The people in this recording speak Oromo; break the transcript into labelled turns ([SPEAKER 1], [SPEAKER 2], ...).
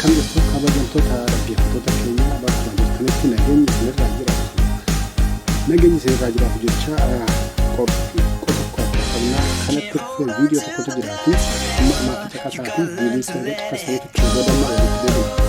[SPEAKER 1] Akkam jirtu kabajamtoota dhaggeeffattoota keenya, bakkuma jirtanitti nageenyi isinirraa jiraatu. Nageenyi isinirraa jiraatu jecha, qophii tokko qabna. Kanatti fufee viidiyoo tokkotu jiraati. Amma ammaatti caqasaa fi viidiyoo caqasanii tuchuu booda amma walitti deebina.